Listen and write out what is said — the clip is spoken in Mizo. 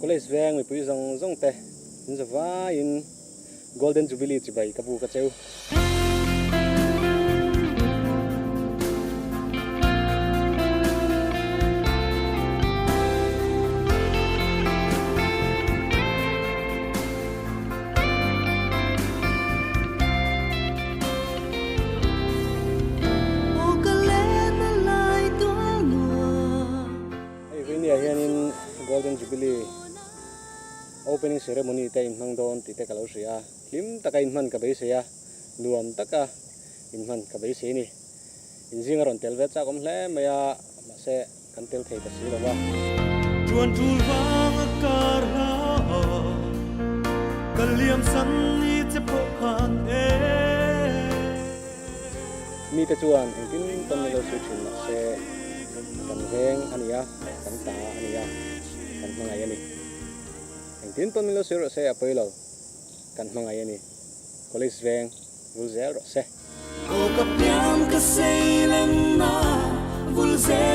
College veng mipui zawng zawng te in zavaiin Golden Jubilee chibai ka buk a cheu. Hei Vini ah hianin Golden Jubilee Opening Ceremony te inhmang dawn tih te ka lo hria a, hlim taka inhman ka beisei a, nuam taka inhman ka beisei a ni. Inzing a rawn tel ve chak awm hle mai a, mahse kan tel thei ta si lo va. Tuan tul vang a kar hla a, ka liam san ni che pawh khan e. Mite chuan engtin pawn min lo sawi thin mahse kan veng a ni a, kan ta a ni a, kan hmangaih a ni. Engtin pawn min lo sawi rawh se a pawi lo, kan hmangaih a ni. College veng vul zel rawh se. Aw ka piang ka sei leng na vul zel.